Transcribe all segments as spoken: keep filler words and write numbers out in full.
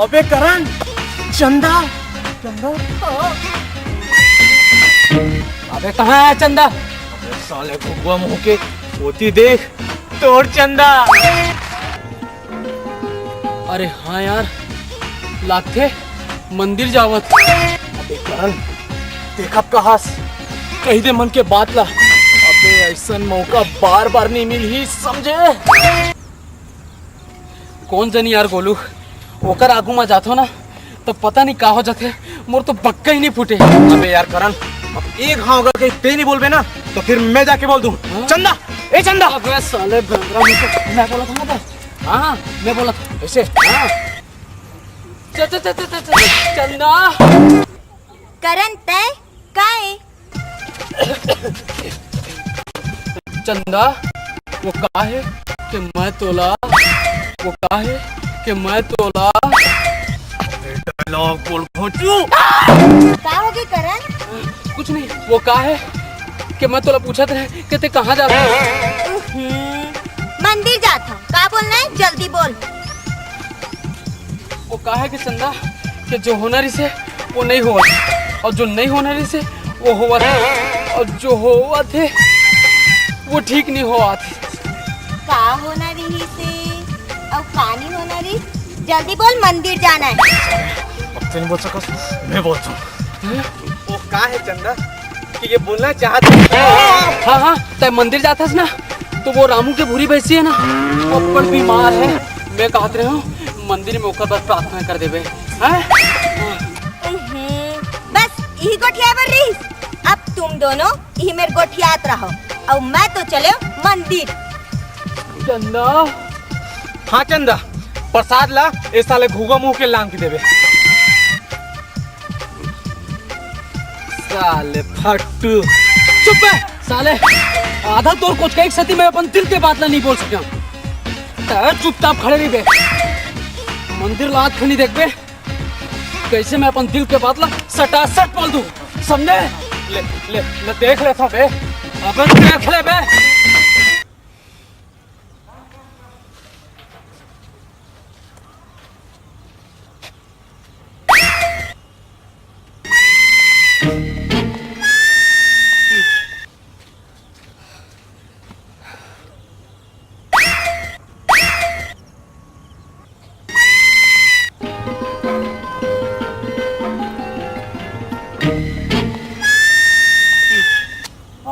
अबे करण, चंदा, चंदा। अबे कहाँ है चंदा? अबे साले घुघुआ मुंह के, ओती देख, तोर चंदा। अरे हाँ यार, लागथे मंदिर जावत। अबे करण, देखब कहास, कही दे मन के बात ला। अबे ऐसन मौका बार बार नहीं मिलही, समझे? कौन जनी यार गोलू, ओकर आगू मा जाथो ना, तो पता नहीं का हो जाथे, मोर तो बक्का ही नहीं फूटे। अबे यार करण, अब एक घाव अगर कहीं ते नहीं बोलबे ना, तो फिर मैं जाके बोल दूं। हाँ? चंदा, ए चंदा। अबे साले बेंदरा, मैं बोला था ना बस। हाँ, मैं बोला था। ऐसे? हाँ। च-, च-, च-, च-, च-, च-, चंदा। करण, तय काय? चंदा, वो का है कि मैं तोला, वो का है कि मैं तोला। अबे dialogue बोल घोंचू। का होगे करण? कुछ नहीं, वो का है कि मैं तोला पूछत रहे कि ते कहाँ जात हस? हम्म, मंदिर जात हूँ। का बोलना है, जल्दी बोल। वो का है कि चंदा, कि जो होना रहिसे वो नहीं होवत, और जो नहीं होना रहिसे वो होवत, और जो होवत है वो ठीक नहीं होवत। का होना रहिसे और का नहीं होना रहिस? जल्दी बोल, मंदिर जाना है। अब तो नहीं बोल सकस, मैं बोलता हूँ। वो का है चंदा, कि ये बोलना चाहत है? हाँ, हाँ, तय मंदिर जाथस ना, तो वो रामू के भूरी भैंसी है ना, वो अब्बड़ बीमार है। मैं कहत रहे हूँ, मंदिर में ओकर बर प्रार्थना कर देबे, हैं? हम्म, बस यही गोठिया बर रहीस। अब तुम दोनों यही मेर गोठियात रहो, और मैं तो चले मंदिर। चंदा। हाँ चंदा, प्रसाद ला ए साले घुघुआ मुंह के लांग के देबे। साले फट्टू। चुप बे, साले। आधा तोर कोचकई के सेती मैं अपन दिल के बात ला नहीं बोल सके। तय चुपचाप खड़े रहिबे। मंदिर ला आत खनी देखबे, कैसे मैं अपन दिल के बात ला सटासट बोल दूं, समझे? ले, ले, ले देख ले था बे, अबे देख ले बे।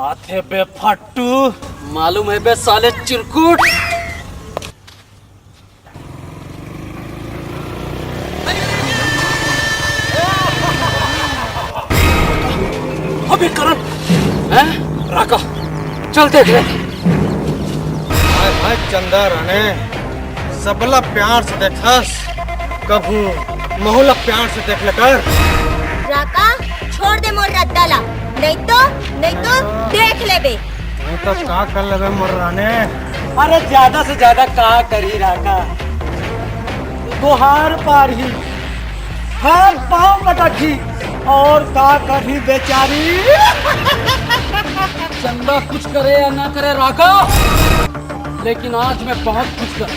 आथे बे फट्टू। मालूम है बे साले चिरकुट। अबे करण। हैं? राका, चल देख ले। हाय हाय चंदा राणे, सबला प्यार से देखस, कभू महू ला प्यार से देख ले कर। राका, छोड़ दे मोर रद्दा ला, नहीं तो, नहीं तो देख लेबे। नहीं तो का कर लेबे मोर राणे? अरे ज्यादा से ज्यादा का करी राका, गोहार पारही, हर पाँव पटकही, और का करही बेचारी। चंदा कुछ करे या ना करे राका, लेकिन आज मैं बहुत कुछ कर।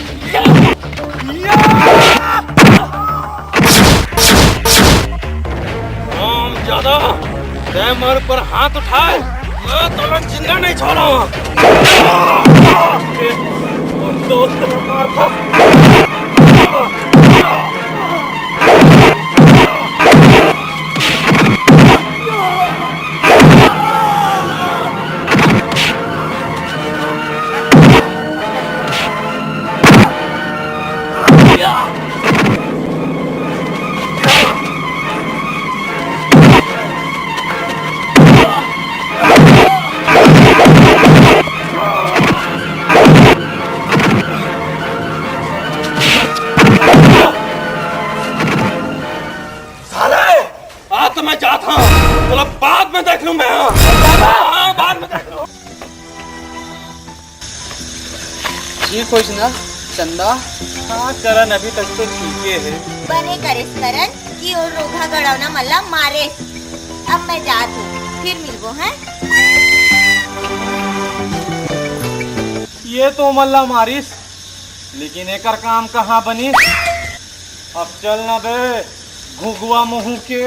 राम ज्यादा, तै मोर पर हाथ उठाए, मैं तोला जिंदा नहीं छोड़ा। दोस्त ने मार था। साले, आज तो मैं जाता हूँ, तोला बाद में देख लूँ मैं। हाँ, बाद में देख लूँ। ठीक होइस ना चंदा? हाँ करण, अभी तक तो ठीक है। बने करेस करण कि वो रोघा गड़ौना मन ला मारेस। अब मैं जात हूँ, फिर मिलबो हैं। ये तो मन ला मारिस, लेकिन एकर काम कहाँ बनिस? अब चल ना बे, घुघुआ मुहूं के।